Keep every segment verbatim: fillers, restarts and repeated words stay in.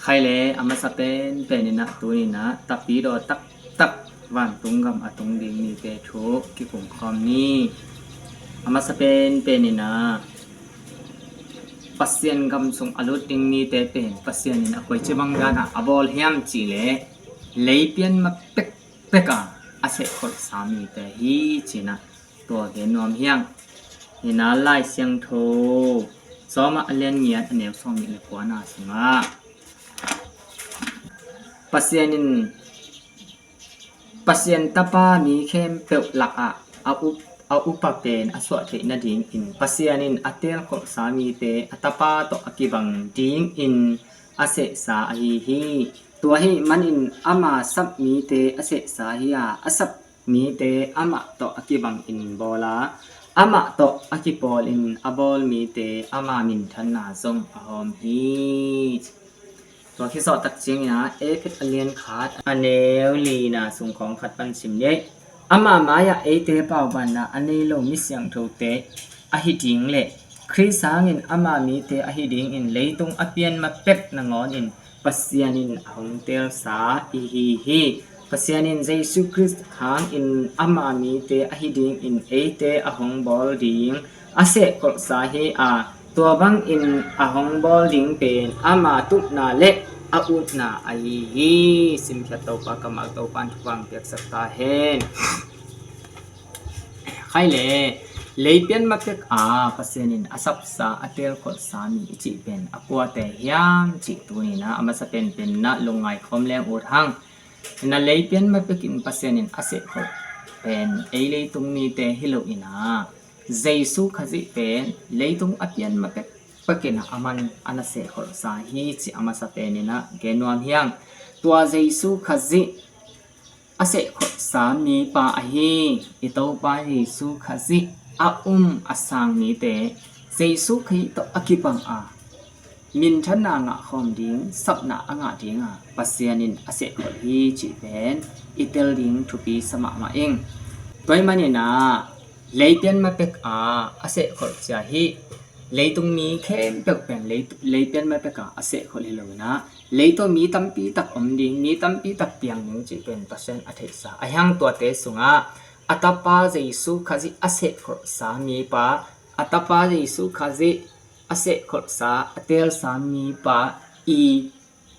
Khai le a masa penpen in ah tuni in ah tapidaw taktak vantung gam a tung ding nite thu kikum khawm ni. A masa penpen in ah Pasian gam sung a lut ding nite pen Pasian in a koici bang dan ah a bawl hiam cih leh lei pian ma pekpek a a sehkholhsa mite hi ci-in ah tua gen nuam hi hang. Hi in ah Lai Siangtho Rom a lian giat a neu sawmnih le kuana sungah Pasian in Pasian Tapa mi khempeuh lakah a up, a upa pen a suah theih nadingin Pasian in a teelkholhsa mite a Tapa tawh a kibang dingin a sehsa ahi hi. Tua ahih manin ama sap mite a sehsa hi a, a sap mite amah tawh a kibangin bawl a, amah tawh a kipawlin a bawl mite ama minthanna zong a hawm hi. Tua kisawh tak ciangin ah Efesa a lian khat a neu lina sung khawng khat pan sim ni. Ama mai-ah eite paubanna a nei lo mi siangthote ahi ding le Khrist hangin ama mite ahi dingin leitung a pian ma pek nangawnin Pasian in a hong teelsa i hi hi. Pasian in Jesu Khrist hangin ama mite ahi dingin eite a hong bawl ding a sehkholhsa hi a, tua bangin a hong bawl ding pen ama tupna le a utna ahi hi. Simkhiat Topa kammal Topa in thupha piaksak ta hen. Khai le lei pian ma pek a Pasian in a sapsa a teelkholhsa mi i cih pen a kuate hiam cih tuni in ah a masa penpen in ah lungngai khawm leng ut hang. Hi in ah lei pian ma pekin Pasian in a sehkholh pen ei leitung mite hi lo in ah Jesu Khazih pen leitung a pian ma pek pekin ah a man a na sehkholhsa hi cih a masa pen in ah gen nuam hi hang. Tua Jesu Khazih a sehkholhsa mipa ahi i Topa Jesu Khazih a um a sang mite Jesu Khazih tawh a kibang a minthanna ngah khawm ding, sapna a ngah ding a Pasian in a sehkholh hi cih pen i tel ding thupi sa mahmah ing. Tua ahih manin ah lei pian ma pek a a sehkholh cia hi. Leitung mi khempeuh pen lei, lei pian ma pek a a sehkholh hi lo in ah lei tawh mi tampi tak om ding, mi tampi tak piang ding cih pen Pasian a theihsa. Ahi hang tuate sungah a Tapa Jesu Khazih a sehkholhsa mipa, a Tapa Jesu Khazih a sehkholhsa, a teelsa mipa i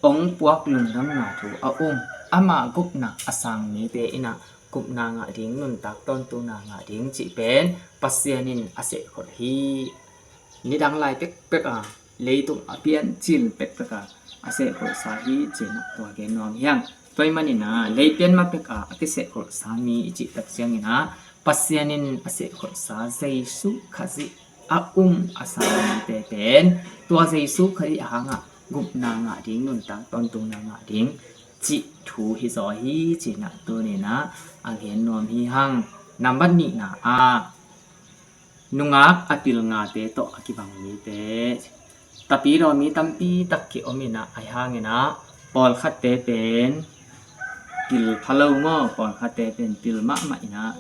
hong puak lungdamna thu a um, ama gupna a sang mite in ah gupna ngah ding, nuntak tawntungna ngah ding cih pen Pasian in a sehkholh hi. Nidang lai pekpek a leitung a piancil pekpek a a sehkholhsa hi cih in ah tua gen nuam hi hang. Tua ahih manin ah lei pian ma pek a a kisehkholhsa mi i cih tak ciangin ah Pasian in a sehkholhsa Jesu Khazih a um a sang mite pen tua Jesu Khazih hangah gupna ngah ding, nuntak tawntungna ngah ding cih thu hi zaw hi cih in ah tuni in ah a gen nuam hi hang. Nambat nihna ah nungak a pil ngate tawh a kibang mite. Tapidaw mi tampi tak ki-om in ah ahi hangin ah pawlkhatte pen pil pha lo maw, pawlkhatte pen pil mahmah in ah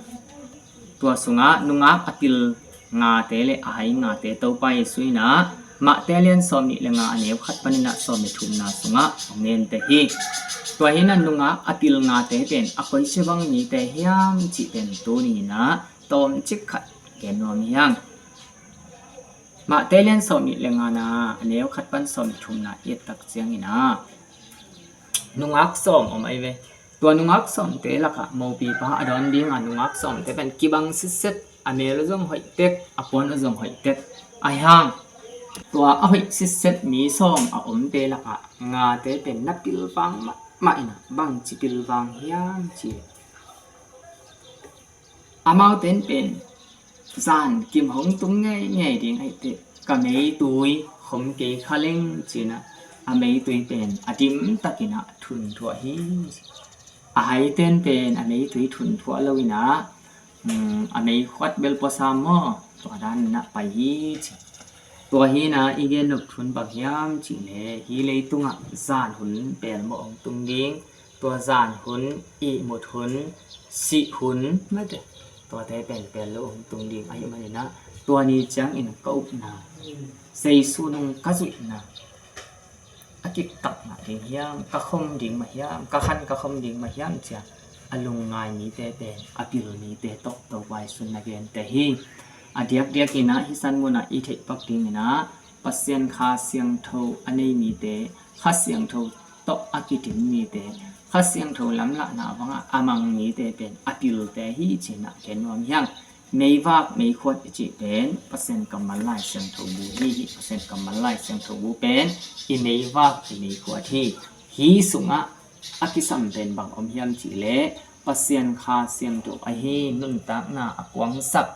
tua sungah nungak a pil ngate le a hai ngate Topa Jesu in ah Mate lian sawmnih le nga a neu khat panin ah sawm le thumna sungah hong ngen teh hi. Tua hi in ah nungak a pil ngate pen a koici bang mite hiam cih pen tuni in ah tawmcik khat gen nuam hi hang. Mate lian sawmnih le ngana a neu khat pan sawm le thumna i et tak ciangin ah nungak sawm om ahi ve. Tua nungak sawmte lakah mopipa a dawn dinga nungak sawmte pen kibang sitset, a mel uh zong hoih tek, a puan uh zong hoih tek. Ahi hang tua a hoih sitset mi sawm a omte lakah ngate pen na pilvang mahmah in ah bangci pilvang hiam cih leh amaute in pen zan kim hong tung ngeingei ding ahih teh ka meitui khom kei kha leng ci-in ah a meitui pen a dim takin ah thunthuah hi. A haite in pen a meitui thunthuah lo in ah, um, a meikhuat bel puasam maw, tua dan in ah pai hi ci. Tua hi in ah i gen nop thu in bang hiam cih leh hih leitungah zan hun pelmawh hong tung ding, tua zan hun, ihmut hun, sih hun, mate, tuate pen pel lo hong tung ding ahih manin ah tua ni ciangin ka upna, Jesu nung ka zuihna, a kiktak ngah ding hiam, ka khom ding mah hiam, ka khan ka khom ding mah hiam ci-a a lungngai mite pen a pil mite tawh Topa Jesuh in na gente hi. A diakdiakin ah hih san munah i theih pak dingin ah Pasian Kha Siangtho a nei mite, Kha Siangtho tawh a kidim mite, Kha Siangtho lamlahna bangah a mang mite pen a pilte hi ci-in ah gen nuam hi hang. Meivak meikhuat i cih pen Pasian kammal Lai Siangtho bu hi. Hih Pasian kammal Lai Siangtho bu pen i meivak i meikhuat hi. Hih sungah a kisam pen bang om hiam cih leh Pasian Kha Siangtho ahi nuntakna a kuangsak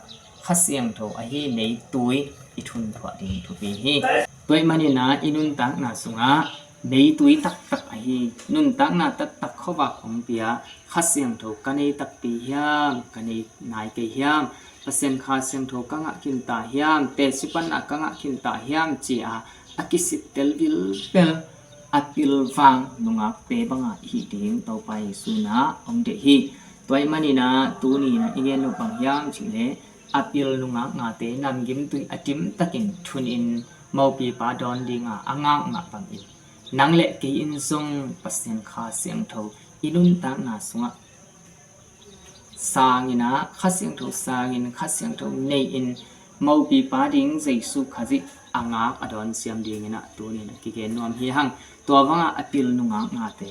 Kha Siangtho ahi meitui i thunthuah ding thupi hi. Tua ahih manin ah i nuntakna sungah meitui taktak ahi nuntakna taktak khuavak hong pia Kha Siangtho ka nei takpi hiam, ka nei nai kei hiam, Pasian Kha Siangtho ka ngah khin ta hiam, teci panna ka ngah khin ta hiam ci-a a kisittel vilvel a pilvang nungakte bangah i hih ding Topa Jesuh in ah hong deih hi. Tua ahih manin ah tuni in ah i gen nop bang hiam cih leh a pil nungak ngate namgimtui a tim takin thunin mopipa dawn dinga a ngak mah bangin nang le kei in zong Pasian Kha Siangtho i nuntakna sungah sangin ah Kha Siangtho sangin Kha Siangtho nei-in mopipa ding Jesuh Khazih a ngak a dawn siam dingin ah tuni in ah kigen nuam hi hang. Tua bangah a pil nungak ngate,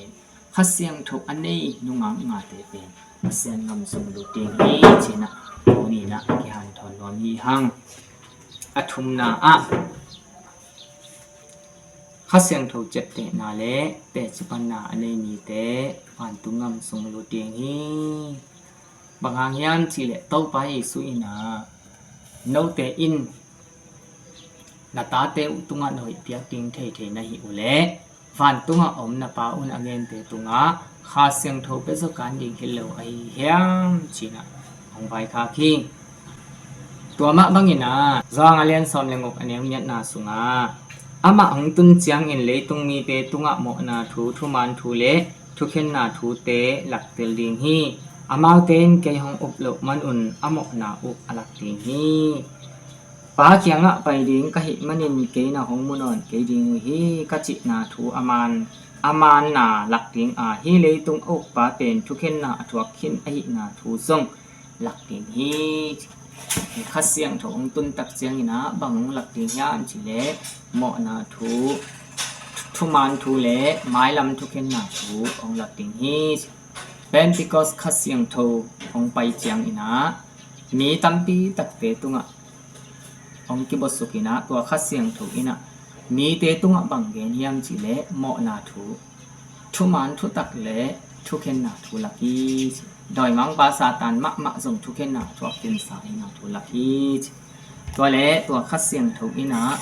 Kha Siangtho a nei nungak ngate pen Pasian gam sung lut ding hi ci-in ah tuni in ah kihanthawn nuam hi hang. A thumna ah Kha Siangtho ciaptehna le teci panna a nei mite vantung gam sung lut ding hi. Bang hang hiam cih leh Topa Jesuh in ah note in na tate uh tungah na hoih piak ding theithei na hih uh leh vantungah a om na Pa un a gente tungah Kha Siangtho pia zaw kan ding hi lo ahi hiam ci-in ah hong vaikhak hi. Tua mah bangin ah Johan a lian sawm le guk a neu giatna sungah amah hong tun ciangin leitung mite tungah mawhna thu, thuman thu le thukhenna thute laktel ding hi. Amaute in kei hong up loh manun a mawhna uh a lak ding hi. Pa kiangah pai ding ka hih manin kei na hong mu nawn kei ding uh hi. Ka cihna thu a man, a man na lak ding a, hih leitung a ukpa pen thukhenna a thuak khin ahihna thu zong lak ding hi. Kha Siangtho hong tun tak ciangin ah bang hong lak ding hiam cih leh mawhna thu, thuman thu le mailam thukhenna thu hong lak ding hi. Pentecost Kha Siangtho hong pai ciangin ah mi tampi takte tungah hong kibuaksuk in ah tua Kha Siangtho in ah mite tungah bang gen hiam cih leh mawhna thu, thuman thutak le thukhenna thu lak hi ci. Dawimangpa Satan mahmah zong thukhenna a thuak khinsa ahihna thu lak hi ci. Tua le tua Kha Siangtho in ah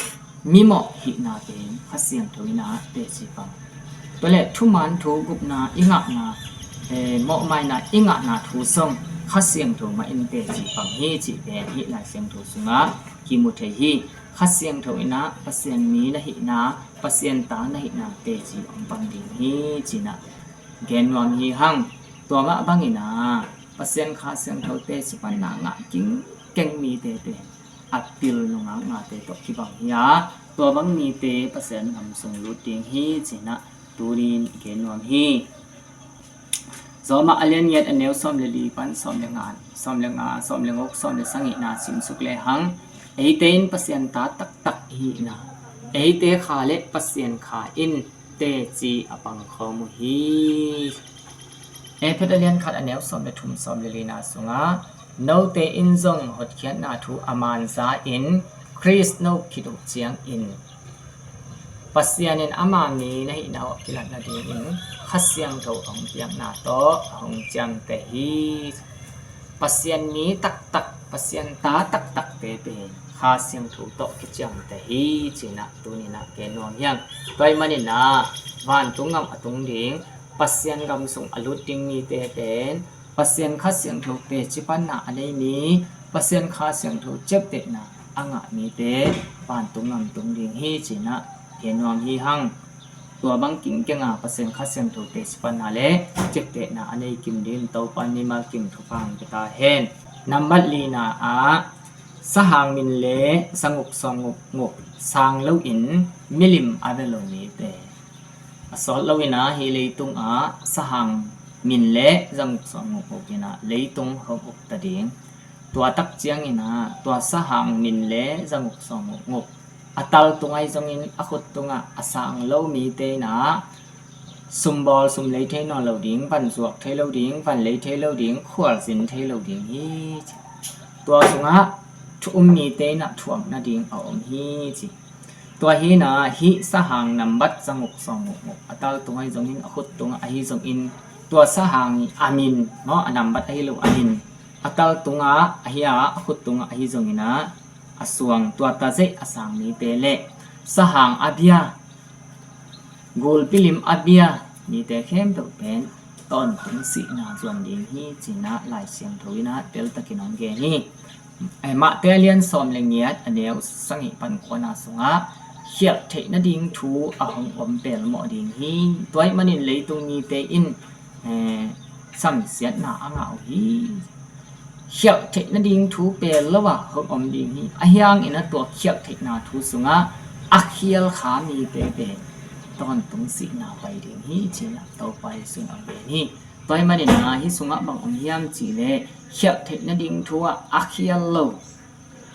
mimawh hihna pen Kha Siangtho in ah teci pang. Tua le thuman thu gupna i ngahna, eh, mawhmaina i ngahna thu zong Kha Siangtho mah in teci pang hi cih pen hih Lai Siangtho sungah kimu thei hi. Kha Siangtho in ah Pasian mi na hihna, Pasian ta na hihna teci hong pang ding hi ci-in ah gen nuam hi hang. Tua mah bangin ah Pasian Kha Siangtho teci panna ngah kingkeng mite pen a pil nungak ngate tawh kibang hi a, tua bang mite Pasian gam sung lut ding hi ci-in ah tuni-in i gen nuam hi. Rom ah a lian giat a neu sawm le li pan sawm le nga, sawm le nga, sawm le guk, sawm le sagihna simsuk lehang eite in Pasian ta taktak i hihna, eite Kha le Pasian Kha in teci a pangkhawm uh hi. Efesa a lian khat a neu sawm le thum, sawm le lina sungah note in zong hotkhiatna thu a man za-in Khrist na up khit uh ciangin Pasian in ama mi na hihna uh a kilat nadingin Kha Siangtho a hong piakna tawh a hong ciamteh hi. Pasian mi taktak, Pasian ta taktakte pen Kha Siangtho tawh kiciamteh hi ci-in ah tuni-in ah gen nuam hi hang. Tua ahih manin ah vantung gam a tung ding, Pasian gam sung a lut ding mite pen Pasian Kha Siangtho teci panna a nei mi, Pasian Kha Siangtho ciaptehna a ngah mite vantung gam tung ding hi ci-in ah gen nuam hi hang. Tua bang kingkeng a Pasian Kha Siangtho teci panna le ciaptehna a nei kim dingin Topa in mimal kim thupha hong pia ta hen. Nambat lina ah sahang min le zanguk sawmguk sang loin milim a bia lo mite, A sawt lo in ah hih leitung ah sahang min le zanguk sawmnguk nguk in ah leitung hong uk ta ding. Tua tak ciangin ah tua sahang min le zanguk sawmnguk nguk a tal tung ahi zongin a khut tungah a sang lo mite in ah sum bawl sum lei thei nawn lo ding, van zuak thei lo ding, van lei thei lo ding, khualzin thei lo ding hi ci. Tua sungah thu um mite in ah thuak nading a om hi ci. Tua hi in ah hih sahang nambat zanguk sawmnguk nguk a tal tung ahi zongin a khut tungah ahi zongin tua sahang a min maw, a nambat ahi lo a min a tal tungah ahi a, a khut tungah ahi zongin ah a suang tua tazeih a sang mite le sahang a bia, gulpi lim a bia mite khempeuh pen tawntung sihna zuan ding hi ci in ah Lai Siangtho in ah teltakin hong gen hi. Eh, Mate a lian sawm le giat a neu sagih pan kuana sungah khialh theih nading thu a hong om pelmawh ding hi. Tua ahih manin leitung mite in eh, samsiatna a ngah uh hi. Khialh theih nading thu pel lo a hong om ding hi. Ahi hangin ah tua khialh theihna thu sungah a khial kha mite pen tawntung sihna pai ding hi ci in ah Topa Jesuh in hong gen hi. Tua ahih manin ah hih sungah bang om hiam cih leh khialh theih nading thu ah a khial lo,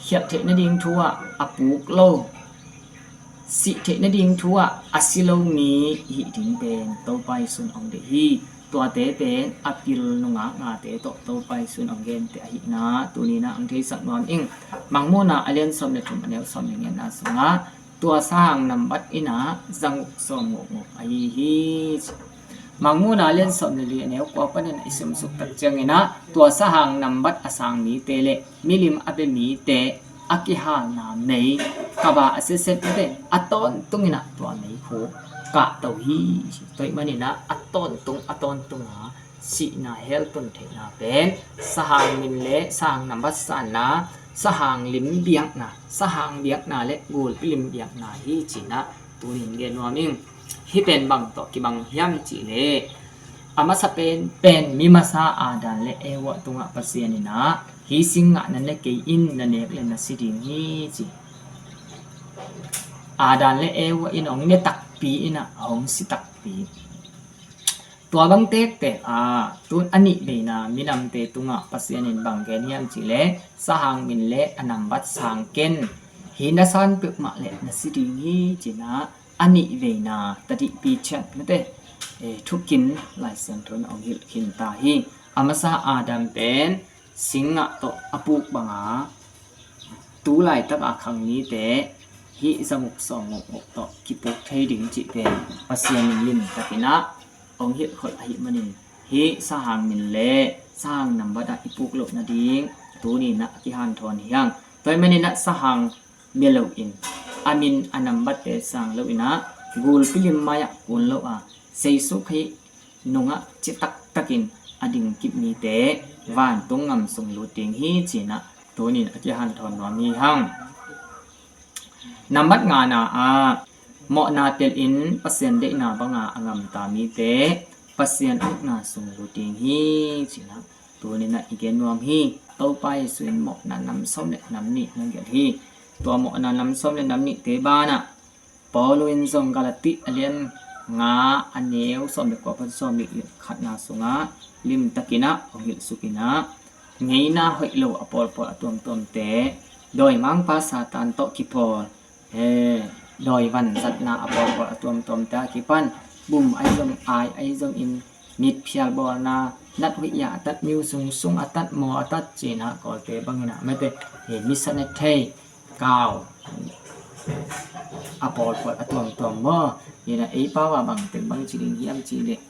khialh theih nading thu ah a puk lo, sih theih nading thu ah a si lo mi hih ding pen Topa Jesuh in hong deih hi. Tuate pen a pil nungak ngate tawh Topa Jesuh in hong gente ahihna tuni in ah hong theisak nuam ing. Mangmuhna a lian sawm le thum a neu sawm le giatna sungah tua sahang nambat in ah zanguk sawmnguk nguk ahi hi. Mangmuhna a lian sawm le li a neu kua panin i simsuk tak ciangin ah tua sahang nambat a sang mite le milim a bia mite a kihalna mei kaba a siaset mite a tawntung in ah tua mei khu kahto hi. Tua ahih manin ah a tawntung a tawntung a sihna hell tun theihna pen sahang min le sahang nambat sanna, sahang lim biakna, sahang biakna le gulpi lim biakna hi ci in ah tuni in gen nuam ing. Hih pen bang tawh kibang hiam cih leh a masa pen pen mi masa Adam le Eva tungah Pasian in ah hih sing ngah na ne kei in, na nek le na si ding hi ci. Adam le Eva in hong ne takpi in ah hong si takpi. Tua bang tektek a tun a nih veina minamte tungah Pasian in bang gen hiam cih leh sahang min le a nambat sang ken, hih na san peuhmah le na si ding hi ci in ah a nih veina tadihpi chiat mate, eh, thukin Lai Siangtho in hong hilh khin ta hi. A masa Adam pen sing ngah tawh a puk banga tu laitak a khang mite hih zanguk sawmnguk nguk tawh kipuk thei ding cih pen Pasian in limtakin ah hong hilhkholh ahih manin hih sahang min le sahang nambat ah i puk loh nading tuni in ah a kihanthawn hi hang. Tua ahih manin ah sahang bia loin a min a nambatte sang loin ah gulpi lim mai-ah kun lo a Jesuh Khrih nungah citaktakin a dingkip mite vantung ngam sung lut ding hi ci in ah tuni in a kihanthawn nuam hi hang. Nambat ngana ah mawhna pelin Pasian deihna banga a gamta mite Pasian ukna sung lut ding hi ci in ah tuni in ah i gen nuam hi. Topa Jesuh in mawhna nam sawm le nam nih hong gelh hi. Tua mawhna nam sawm le nam nihte banah Paulu in zong Galati a lian nga a neu sawm le kua pan sawm le khatna sungah limtakin ah hong hilhsuk in ah ngeina hoih lo a pawlpawl a tuamtuamte, dawimangpa Satan tawh kipawl, eh, dawi vanzatna a pawlpawl a tuamtuamte a kipan bum ahi zong, ai ahi zongin mitphial bawlna, nat huih a tat, miu sungsung a tat, maw a tat ci in ah Kawlte bangin ah mate, eh, misa ne thei kau a pawlpawl a tuamtuam maw? Hi in ah ei pau ah bangteng bang ci ding hiam cih leh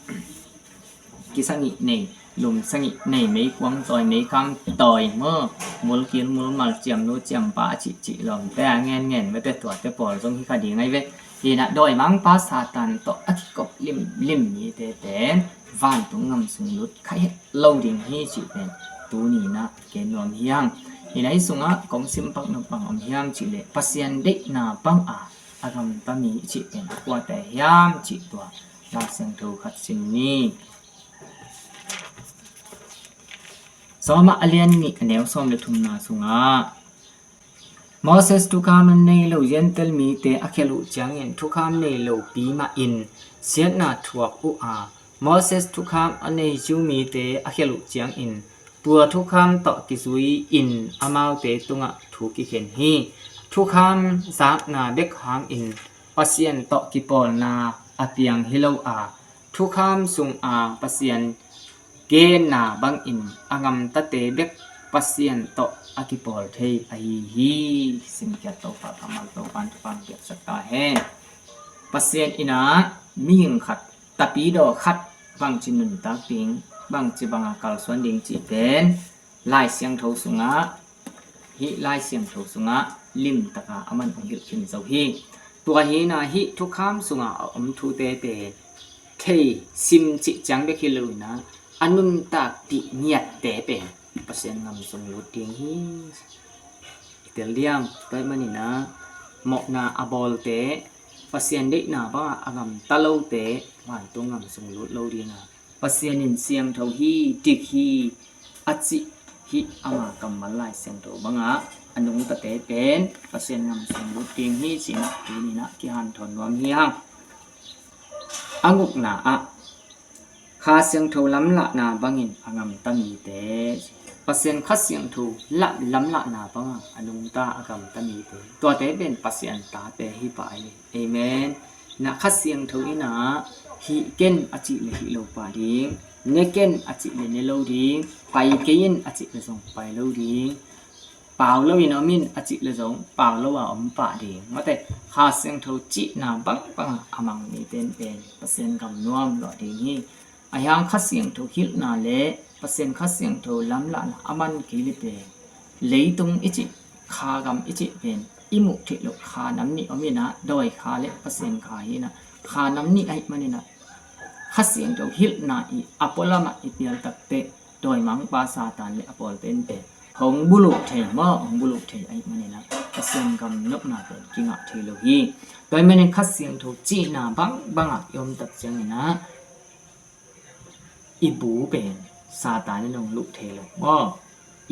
kisangih nei, lum sangih nei, meikuang tawi, meikhang tawi maw, mulkil mulmal, ciamnu ciampa a cihcih lawmte a ngenngen mate, tuate pawl zong hi kha ding ahi ve. Hi in ah dawimangpa Satan tawh a kikop limlim mite pen vantung ngam sung lut kha het lo ding hi cih pen tuni in ah gen nuam hi hang. Hi in ah hih sungah kong sim pak nop bang om hiam cih leh Pasian deihna banga a gamta mi cih pen a kuate hiam cih tua Lai Siangtho khat sim ni. Sawmah a lian nih a neu sawm le thumna sungah Moses thukham a nei lo Gentail mite a khialh uh ciangin thukham nei lopi mahin siatna thuak uh a, Moses thukham a nei Jew mite a khialh uh ciangin tua thukham tawh kizui-in amaute tungah thu kikhen hi. Thukham zakna bek hangin Pasian tawh kipawlna a piang hi lo a, thukham sunga Pasian genna bangin a gamtate bek Pasian tawh a kipawl thei ahi hi. Simkhiat Topa kammal Topa in thupha piaksak ta hen. Pasian in a mihing khat, tapidaw khat bangci nuntak ding, bangci banga kalsuan ding cih pen Lai Siangtho sungah, hih Lai Siangtho sungah limtaka aman hong hilh khin zo hi. Tua hi-in a hih thukham sunga a om thute pen thei sim cih ciang bek hi lo-in a, a nuntak dih ngiatte pen Pasian gam sung lut ding hi. I tel diam? Tua ahih manin a mawhna a bawlte, Pasian deihna banga a gamta lote vantung gam sung lut lo ding a, Pasian in siangtho hi, dik hi a cih hih ama kammal Lai Siangtho banga a nungtate pen Pasian gam sung lut ding hi ci-in a tuni-in a kihanthawn nuam hi hang. A gukna ah Kha Siangtho lamlahna bangin a gamta mite, Pasian Kha Siangtho lah lamlahna banga a nungta a gamta mite, tuate pen Pasian tate hi pah hi. Amen. Na Kha Siangtho in a hih ken a cih le hih lo pah ding, ne ken a cih le ne lo ding, pai kei in a cih le zong pai lo ding, pau lo in om in a cih le zong pau lo a om pah ding. Mate, Kha Siangtho cihna bangbanga a mang mi penpen Pasian gam nuam lawh ding hi. Ahi hang Kha Siangtho hilhna le Pasian Kha Siangtho lamlahna a man kei le pen leitung i cih, kha gam i cih pen i muh theih loh kha nam nih om in a, dawi kha le Pasian kha hi-in a, kha nam nih ahih manin a Kha Siangtho hilhna i a pualamah i pial takteh dawimangpa Satan le a pawlte'n pen hong buluk thei maw, hong buluk thei ahih manin a Pasian gam nopna pen kingah thei lo hi. Tua ahih manin Kha Siangtho cihna bangbangah i om tak ciangin a i bu pen Satan in hong luh thei lo maw?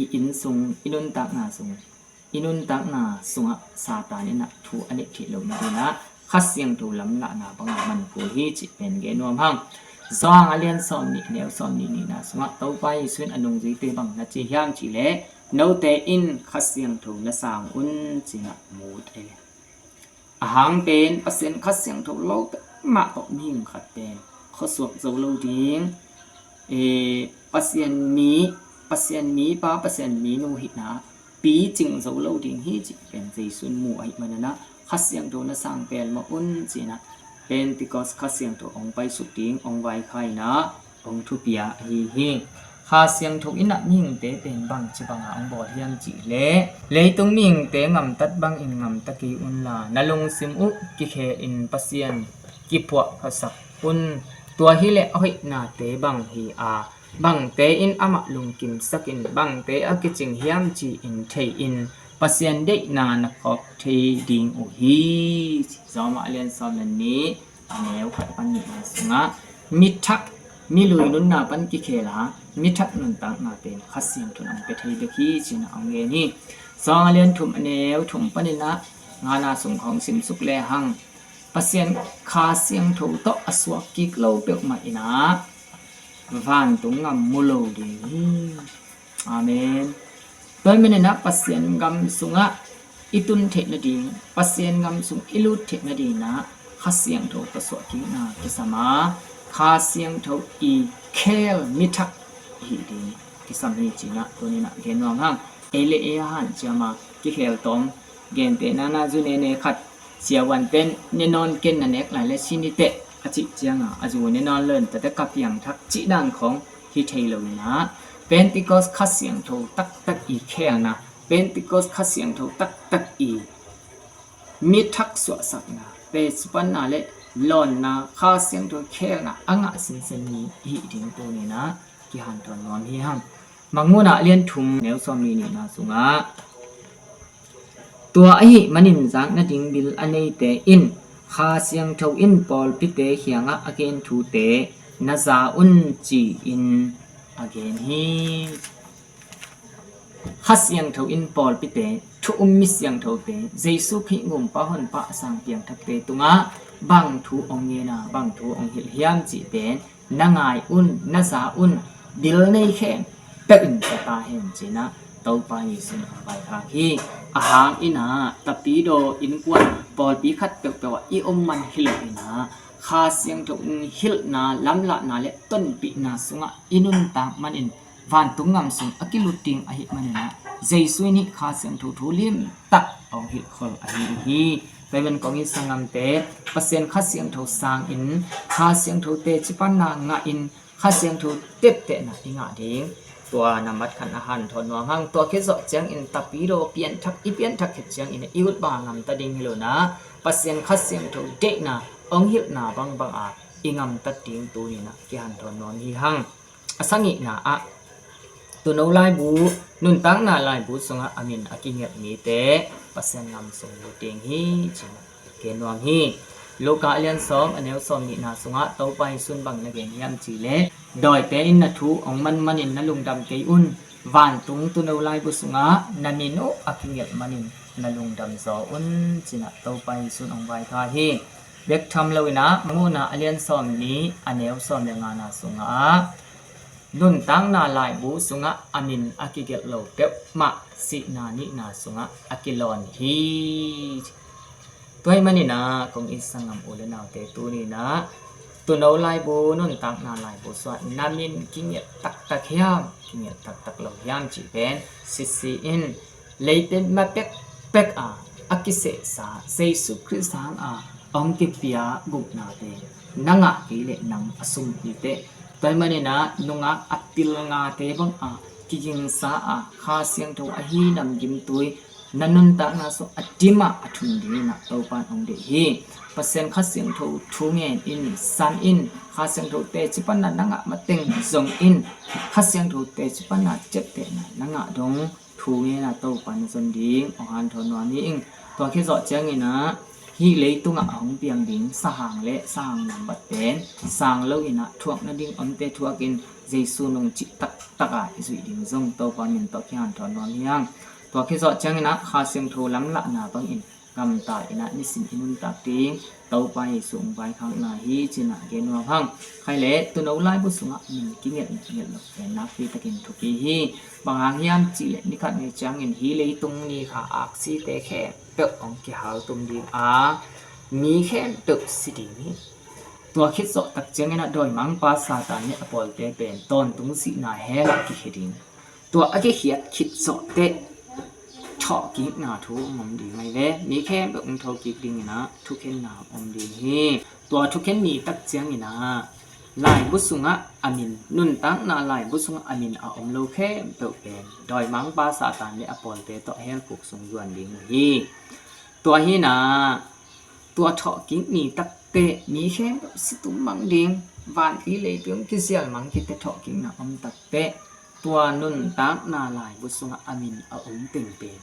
I inn sung, i nuntakna sung, i nuntakna sungah Satan in a thu a neih theih loh nadingin a Kha Siangtho lamlahna bangah man kul hi cih pen gen nuam hang. Johan a lian sawm nih, neu sawm nih nihna sungah Topa Jesu in a nungzuite bang na ci hiam cih leh, note in Kha Siangtho na sang un ci-in a mut ei. A hang pen Pasian Kha Siangtho lo mah tawh mihing khat pen khuasuak zo lo ding. Eh, Pasian mi, Pasian mipa, Pasian minu hihna picing zo lo ding hi cih pen Jesu in mu ahih manin a Kha Siangtho na sang pelmawh un ci-in a Pentecost Kha Siangtho hong paisuk ding, hong vaikhak in a hong thupia ahi hi. Kha Siangtho in a mihingte pen bangci banga hong bawl hiam cih leh, leitung mihingte gamtat bangin gamta kei unla, na lungsim uh kikhel in Pasian kiphuahphasak un. Tua hileh a hoihnate bang hi a, bangte in amah lungkimsak in, bangte a kicing hiam ci-in thei in, Pasian deihna na phawk thei ding uh hi. Rom a lian sawm le nih, a neu khat pan nihna sungah, mi thak, mi lui nunna pan kikhel a, mi thak nuntakna pen Kha Siangtho in hong pia thei bek hi ci-in a hong gen hi. Sawng a lian thum a neu thum panin a ngana sung khawng simsuk lehang, Pasian Kha Siangtho tawh a suak kik lo peuhmah in a vantung gam mu lo ding hi. Amen. Tua ahih manin a Pasian gam sungah i tun theih nading, Pasian gam sung i lut theih nadingin a Kha Siangtho tawh suahkikna kisam a, Kha Siangtho i khel mi thak i hih ding kisam hi ci-in a tuni-in a gen nuam hang. Ei le ei a hanciam a kikhel tawm, gentehna-in a zu nene khat siavuante'n ne nawn ken na nek lai leh si ni teh a cih ciangin a zu ne nawn lo in tate ka piangthak cih dan khawng hi thei lo in a, Pentecost Kha Siangtho taktak i khelna, Pentecost Kha Siangtho taktak i mi thak suahsakna, pe supanna le lawnna, Kha Siangtho khelna a ngah sinsen mi i hih ding tuni-in a kihanthawn nuam hi hang. Mangmuhna a lian thum neu sawm nih nihna sungah, tua ahih manin zak nading bil a neite in Kha Siangtho in pawlpite kiangah a gen thute na za un ci-in a gen hi. Kha Siangtho in pawlpite thu um mi siangthote, Jesu Khrih gumpa honpa a sang piangthakte tungah bang thu hong ngen a, bang thu hong hilh hiam cih pen na ngai un, na za un, bil nei khempeuh in ka ta hen ci-in ah Topa Jesu in hong vaikhak hi. A hang in ah Tapidaw innkuan pawlpi khat peuhpeuh ah i om man hi lo in ah Kha Siangtho in hilhna, lamlahna le tonpihna sungah i nuntak manin vantung gam sung a kilut ding ahih manin ah Jesu in hih Kha Siangtho thu limtak a hong hilhkhol ahi hi. Tua ahih manin kong it sanggamte, Pasian Kha Siangtho sangin, Kha Siangtho teci panna ngahin, Kha Siangtho teptehna i ngah ding, tua nambat khatna hanthawn nuam hang. Tua khit zawh ciangin Tapidaw pianthak, i pianthak khit ciangin i ut bang a gamta ding hi lo in ah Pasian Kha Siangtho deihna hong hilhna bangbang a i gamtat ding tuni in ah kihanthawn nuam hi hang. A sagihna ah, Tuuno laibu, Nuntakna laibu sungah a min a kigelh mite Pasian gam sung lut ding hi ci-in ah gen nuam hi. Luka a lian sawm, a neu sawm nihna sungah Topa Jesu in bang na gen hiam cih leh, dawite in na thu hong man manin na lungdam kei un. Vantung tuuno laibu sungah na min uh a kigelh manin na lungdam zaw un ci-in ah Topa Jesu in hong vaikhak hi. Bek tham lo in ah, Mangmuhna a lian sawm nih, a neu sawm le ngana sungah, nuntakna laibu sungah a min a kigelh lo peuhmah sihna nihna sungah a kilawn hi. Tua ahih manin ah kong it sanggam u le naute, tuni in ah Tuuno laibu, Nuntakna laibu sungah na min kigelh taktak hiam, kigelh taktak lo hiam cih pen sitsi in, leiteng ma pekpek a a kisehsa Jesu Khrih sang a hong kipia gupnate na ngah kei leh nang a sum hi teh. Tua ahih manin ah nungak a pil ngate bang a kigingsa a Kha Siangtho ahi namgimtui na nuntakna sung a dim a a thun dingin ah Topa in hong deih hi. Pasian Kha Siangtho thu ngen in, sam in, Kha Siangtho teci panna na ngah mateng zong in, Kha Siangtho teci panna ciaptehna na ngah dong thu ngen a Topa na zon ding hong hanthawn nuam hi ing. Tua khit zawh ciangin ah hih leitungah a hong piang ding sahang le sahang nambat pen sang lo in ah thuak nading omte thuakin Jesu nungcih taktak a i zuih ding zong Topa min tawh kihanthawn nuam hi hang. Tua khit zawh ciangin ah Kha Siangtho lamlahna bangin gamta in ah nisim i nuntak ding Topa Jesu hong vaikhakna hi ci-in ah gen nuam hang. Khai le tuuno laibu sungah min kigelh gelh lo pen nakpi takin thupi hi. Bang hang hiam cih leh ni khat ni ciangin hih leitung ni kha aksite khempeuh hong kihaltum ding a, mi khempeuh si ding hi. Tua khit zawh tak ciangin ah dawimangpa Satan le a pawlte pen tawntung sihna hell ah kikhia ding. Tua a kikhiat khit zawh teh thawhkikna thu hong om ding ahi ve. Mi khempeuh hong thokik dingin ah thukhenna hong om ding hi. Tua thukhen ni tak ciangin ah laibu sungah a min, nuntakna laibu sungah a min a om lo khempeuh pen dawimangpa Satan le a pawlte tawh hell khuk sung zuan ding uh hi. Tua hi-in ah tua thawhkik ni tak teh mi khempeuh si tum mang ding, vanpi leipi hong kizial mang khit teh thawhkikna om tak teh tua nuntakna laibu sungah a min a om teng pen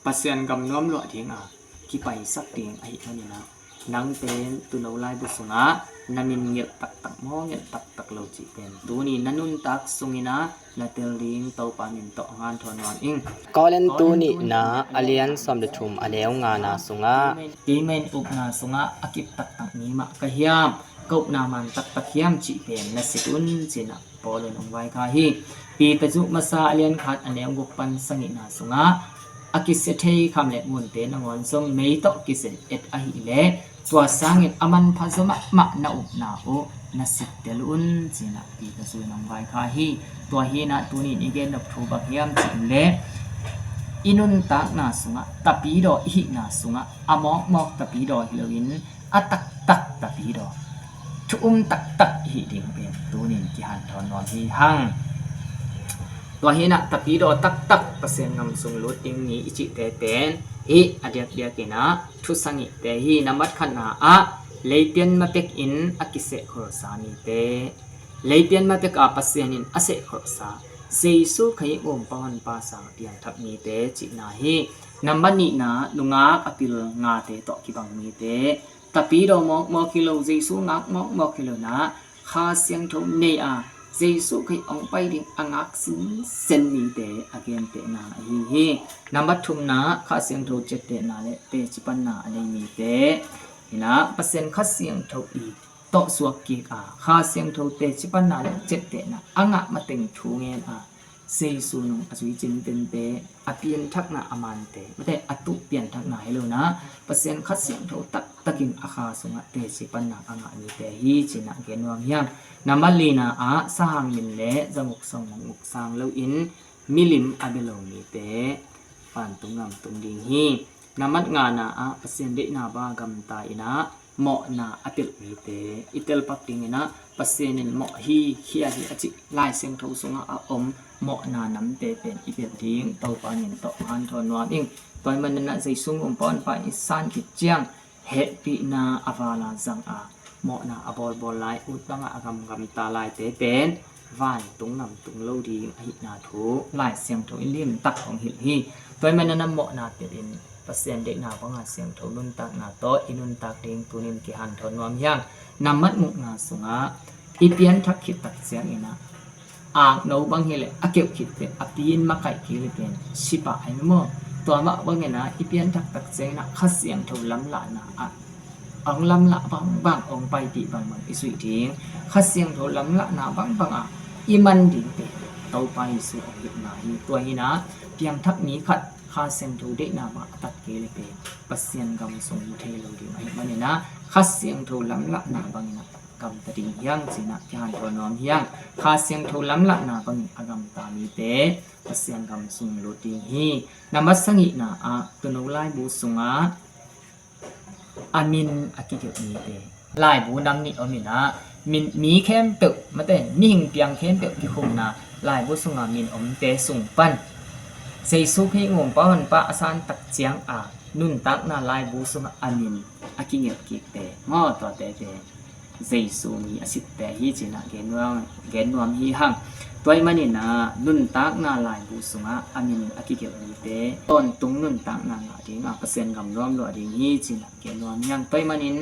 Pasian gam nuam luah ding a kipaisak ding ahih manin ah nang pen tuuno laibu sungah na min gelh taktak maw, gelh taktak lo cih pen tuni na nuntak sungin ah na tel ding Topa min tawh hong hanthawn nuam ing. Korintu nihna a lian sawm le thum a neu ngana sungah, keimah in upna sungah a kip taktak mi mah ka hiam, ka upna man taktak hiam cih pen na sit un ci-in ah Paul in hong vaikhak hi. Peter zuh masa a lian khat a neu guk pan sagihna sungah a kisia thei kham le ngunte nangawn zong mei tawh kisen et ahih leh tua sangin a manpha zaw mahmah na upna uh na sittel un ci-in ah Peter zuh in hong vaikhak hi. Tua hi-in ah tuni in i gen nop thu bang hiam cih leh i nuntakna sungah, Tapidaw i hihna sungah a mawkmawk Tapidaw hi loin a taktak Tapidaw, thu um taktak i hih ding pen tuni in kihanthawn nuam hi hang. Tua hi-in ah Tapidaw taktak Pasian gam sung lut ding ni i cihte pen hih a diakdiak in ah thu sagihte hi. Nambat khatna ah leipian ma pek in a kisehkholsa mite, leipian ma pek a Pasian in a sehkholsa Jesu Khrih gumpa honpa sang piangthak mite cihna hi. Nambat nihna nungak a pil ngate tawh kibang mite, Tapidaw mawkmawk hi lo, Jesu ngak mawkmawk hi lo in ah Kha Siangtho nei a Jesu Khrih hong pai ding a ngak sinsen mite a gentehna ahi hi. Nambat thumna, Kha Siangtho ciaptehna le tecipanna a nei mite hi-in ah, Pasian Kha Siangtho i tawh suak kik a, Kha Siangtho tecipanna le ciaptehna a ngah mateng thu ngen a, Jesu nung a zui cintente a pianthakna a mante, mate a tuh pianthakna hi lo-in ah, Pasian Kha Siangtho taktakin a kha sungah tecipanna a ngah mite hi ci-in ah gen nuam hi hang. Nambat lina ah, sahang min le zanguk sawmguk sang loin milim a bia lo mite vantung gam tung ding hi. Nambat ngana ah, Pasian deihna bang a gamta in ah mawhna a pilh mite i telpak dingin ah, Pasian in mawh hi, khia hi a cih Lai Siangtho sungah a om mawhna namte pen i pilh ding Topa min tawh hanthawn nuam ing. Tua ahih manin ah Jesu Gumpa Honpa i san khit ciang hehpihna a vala zang a, mawhna a bawlbawl lai, ut bangah a gamgamta laite pen vantung gam tung lo ding ahihna thu Lai Siangtho in limtak hong hilh hi. Tua ahih manin ah mawhna pilhin Pasian deihna banga siangtho nuntakna tawh i nuntak ding tuni-in kihanthawn nuam hi hang. Nambat gukna sungah, i pianthak khit tak ciangin ah, akno bang hi leh a keuh khit pen a pi in makaih kei leh pen si pah ahi maw. Tua mah bangin ah i pianthak tak ciangin ah Kha Siangtho lamlahna ah hong lamlah bangbang, hong paipih bangbang i zuih ding. Kha Siangtho lamlahna bangbang ah i man ding pen Topa Jesu hong hilhna hi. Tua hi-in ah piangthak mi khat Kha Siangtho deihna bang a tat kei leh pen Pasian gam sung mu thei lo ding ahih manin ah, Kha Siangtho lamlahna bangin ah gamta ding hi hang ci-in ah kihanthawn nuam hi hang. Kha Siangtho lamlahna bangin a gamta mite Pasian gam sung lut ding hi. Nambat sagihna ah, Tuuno laibu sungah a min a kigelh mite. Laibu nam nih om in ah, min, mi khempeuh, mate, mihing piang khempeuh kikhumna laibu sungah min omte sung pan Jesu Khrih Gumpa Honpa a san tak ciang a nuntakna laibu sungah a min a kigelh kikte maw, tuate pen Jesu mi a sitte hi ci-in ah gen nuam, gen nuam hi hang. Tua ahih manin ah nuntakna laibu sungah a min a kigelh mite tawntung nuntakna ngah ding a, Pasian gam nuam luah ding hi ci-in ah gen nuam hi hang. Tua ahih manin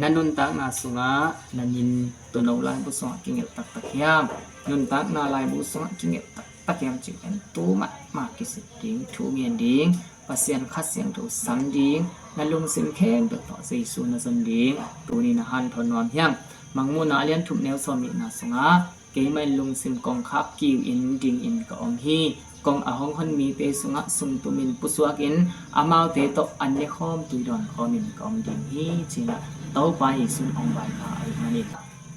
na nuntakna sungah na min Tuuno laibu sungah kigelh taktak hiam? Nuntakna laibu sungah kigelh taktak hiam cih pen tu mahmah kisik ding, thu ngen ding, Pasian Kha Siangtho sam ding, na lungsim khempeuh tawh Jesu na zon ding tuni-in ah hanthawn nuam hi hang. Mangmuhna a lian thum neu sawmnihna sungah, keimah in lungsim kongkhak kiu in dingin ka om hi. Kong a hong hon mite sungah sungtum in pusuak in, amaute tawh an ne khawm, tui dawn khawm in ka om ding hi ci-in ah Topa Jesu in hong vaikhak ahih manin,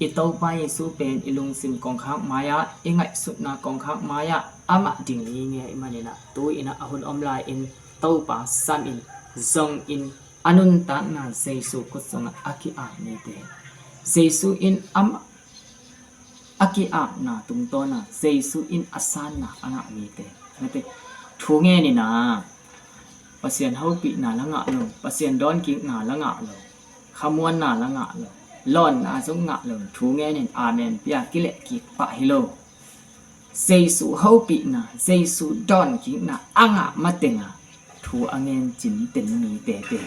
i Topa Jesu pen i lungsim kongkhak mai-ah, i ngaihsutna kongkhak mai-ah amah ding ngitnget ahih manin ah, tu-in ah a hun om lai-in Topa samin, zongin, a nuntakna Jesu khut sungah a ki-ap mite, Jesu in amah a ki-apna tungtawn a Jesu in a sanna a ngah mite, mate, thu ngen in ah Pasian hopihna la ngah lo, Pasian dawnkikna la ngah lo, khamuanna la ngah lo, lawnna zong ngah lo, thu ngen in amen pia kilehkik pah hi lo. Jesu hopihna, Jesu dawnkikna a ngah mateng a thu a ngen cinten mite pen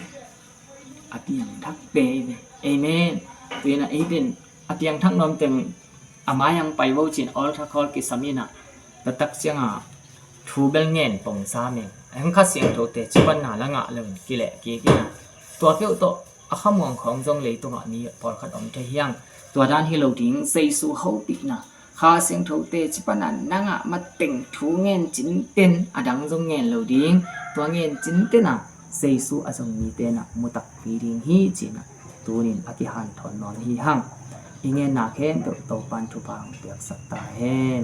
a piangthakte hi ve. Amen. Tu-in ah ei pen a piangthak nuam teng a mai-ah pai vo ci-in altar call kisam in ah, taktak ciang a thu bel ngen pong sam in, a hong Kha Siangtho tecipanna la ngah lo in kilehkik in ah, tua peuh tawh a khamuang khawng zong leitungah mi pawlkhat om thei hi hang. Tua dan hi lo ding, Jesu hopihna, Kha Siangtho tecipanna na ngah mateng thu ngen cinten, a dang zong ngen lo ding. Tua ngen cinten a Jesu a zong mite in ah mu takpi ding hi ci-in ah tuni-in a kihanthawn nuam hi hang. I ngenna khempeuh Topa'n thupha hong piaksak ta hen.